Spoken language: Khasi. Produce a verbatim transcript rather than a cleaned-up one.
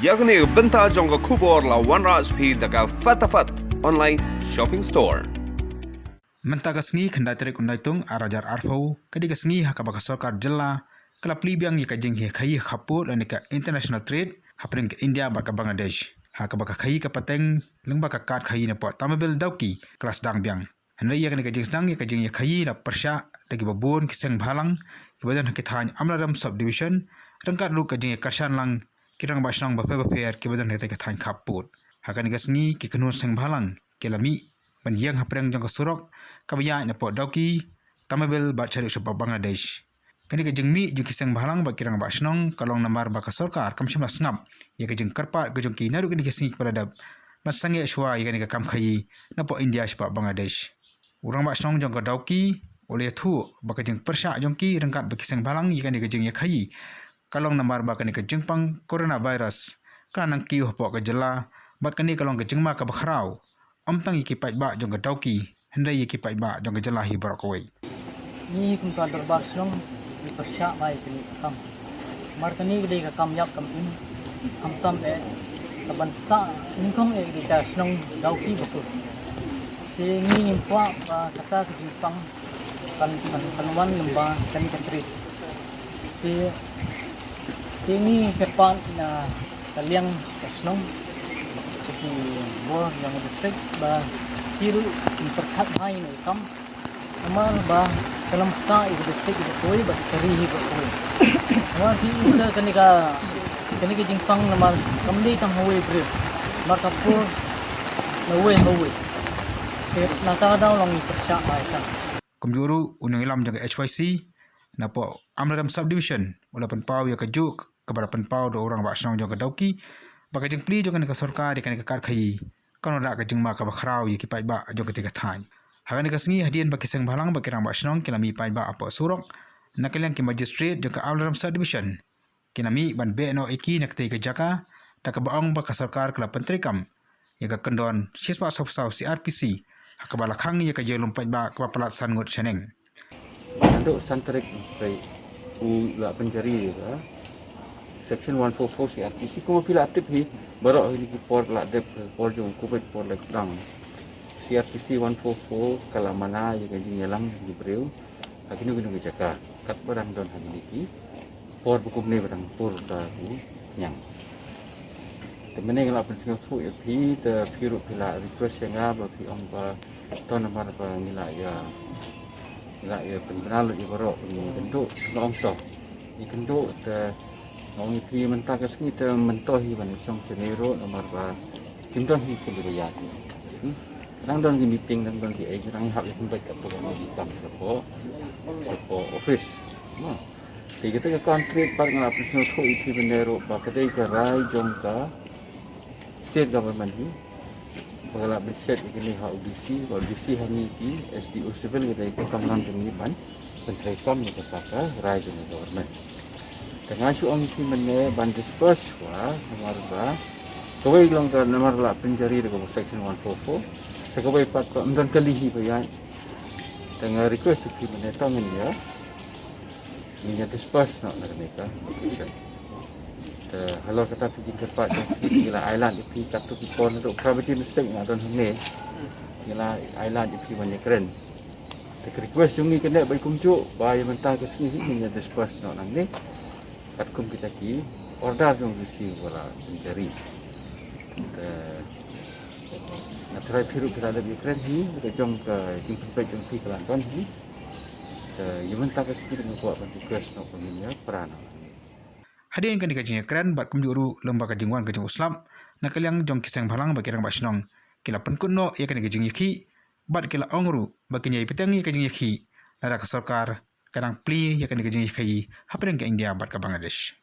Ïa kane ka bynta jong ka khubor la wanrah sha phi da ka Fatafat Online Shopping Store. Mynta ka sngi khyndai tarik u Naitung ar hajar arphew, ka dei ka sngi ha kaba ka sorkar jylla ka la plie biang ïa ka jingïakhaïi khappud lane ka international trade hapdeng ka India bad ka Bangladesh, ha kaba ka khaïi ka pateng lyngba ka kad khaïi napoh Tamabil Dawki ka la sdang biang. Hynrei ïa kane ka jingsdang ïa ka jingïakhaïi la pyrshah da kiba bun ki seng bhalang kiba don ha ki thaiñ Amlarem Subdivision, ryngkat ruh ka jingïakyrshan lang ki rangbah shnong bapher bapher kiba don ha ki thaiñ khappud. Ha kane ka sngi ki kynhun seng bhalang ki la mih ban ïeng hapdeng jong ka surok kaba ïaid napoh Dawki, Tamabil bad shaduh shapoh Bangladesh. Kane ka jingmih jong ki seng bhalang bad ki rangbah shnong ka long namar ba ka sorkar kam shym la sngap ïa ka jingkyrpad ka jong ki naduh kine ki sngi kiba la dep ban sangeh shuwa ïa kane ka kam khaïi napoh India shapoh Bangladesh. U rangbah shnong jong ka Dawki u la ïathuh ba ka jingpyrshah jong ki ryngkat bad ki seng bhalang ïa kane ka jingïakhaïi ka long namar ba kane ka jingpang coronavirus ka la nang kiew hapoh ka jylla, bad kane ka long ka jingma kaba khraw ym tang ïa ki paidbah jong ka Dawki hynrei ïa ki paidbah jong ka jylla hi baroh kawei. Ngi kum ka dorbar shnong ngi pyrshah ba ïa kane ka kam. Namar kane ka dei ka kam ïap kam im, khamtam eh ka ban ktah nyngkong eh ka dei ka shnong Dawki bakut. Te ngi ngim kwah ba kata ka jingpang kan kan kan wan lyngba kane ka trade. Te te ngi kyrpad na ka liang ka shnong, sha ki bor jong ka district ba ki ruh kin pyrkhat bha ïa kane ka kam. Namar ba ka lam ktah ïa ka district ïa kawei bad ka ri hi ïa kawei. Namar phi i sa kane ka kane ka jingpang namar kam dei tang ha uwei u briew, namar ka pur na uwei ha uwei. Te na kata ka daw long ngi pyrshah ba ïa ka. Kumjuh ruh u nongïalam jong ka H Y C napoh Amlarem Subdivision u la pynpaw ïa kajuh kaba la pynpaw da u rangbah shnong jong ka Dawki ba ka jingplie jong kane ka sorkar ïa kane ka kad khaïi kan wanrah ka jingma kaba khraw ïa ki paidbah jong katei ka thaiñ. Ha kane ka sngi hadien ba ki seng bhalang bad ki rangbah shnong ki la mih paidbah hapoh surok na ka liang ki magistrate jong ka Amlarem Subdivision, ki la mih ban beh noh ïa ki na katei ka jaka da kaba ong ba ka sorkar ka la pyntreikam ïa ka kyndon shispah sawphew saw C R P C ha kaba la khang ïa ka jinglum paidbah kaba palat san ngut shaneng. Naduh san tarik u la pynjari ïa ka section one four four C R P C, kumba phi la tip hi baroh hi ki por la dep, por jong u covid por la sdang. C R P C one four four ka la mana ïa ka jingïalang jong ki briew ha kino kino ki jaka, katba dang don ha kine ki por ba kumne ba dang pur da u ñiang. Te mynne nga la pynsngewthuh ïa phi, te phi ruh phi la request ïa nga ba phi ong ba to namar ba ngi la ïa, ngi la ïa pynbna lut ïa baroh, ngi kynduh, nga ong to ngi kynduh. Te nga ong ïa phi mynta ka sngi te mynta hi ban ïa shong shane ruh namar ba kim don hi kuli ba ïa ki. Hmm? Dang don ki meeting, dang don ki ei, dang hap ïa pynbeit ka program ki kam shapoh, shapoh office. Mo. Te kata ka concrete pat nga la pynsngewthuh ïa phi mynne ruh ba ka dei ka rai jong ka state government hi ba ka la bit shet ïa kane ha u D C, ba u D C ha ngi ki S D O civil ka dei ka kamram jong ngi ban pyntreikam ïa kata ka rai jong ka government. Te nga shu ong ïa phi mynne ban disperse wa namar ba kawei long ka namar la pynjari da ka section one four four, sa kawei pat ba ym don kali hi ba ïaid. Te nga request ïa phi mynne tang ngin ïa Ngi ïa disperse noh na kane ka location. Te halor kata phi jingkyrpad jong phi, ngi la ai lad ïa phi katto ki por, naduh gravity mistake nga don hangne, ngi la ai lad ïa phi ban ïakren. Te ka request jong ngi kane ba kumjuh ba ïa mynta ka sngi hi ngin ïa disperse noh nangne katkum kita ki order jong D C ba la pynjari. Te nga tharai phi ruh phi la dep ïakren hi, ka jong ka jingpynpeit jong phi ka la don hi. Te ïa mynta ka sngi nga kwah ban request noh ba ngin ïa pra noh. Hadien kane ka jingïakren bad kumjuh ruh lyngba ka jingwan ka jong u slap na ka liang jong ki seng bhalang bad ki rangbah shnong, ki la pynkut noh ïa kane ka jingïakhih bad ki la ong ruh ba kin ïai bteng ïa ka jingïakhih lada ka sorkar ka dang plie ïa kane ka jingïakhih hapdeng ka India bad ka Bangladesh.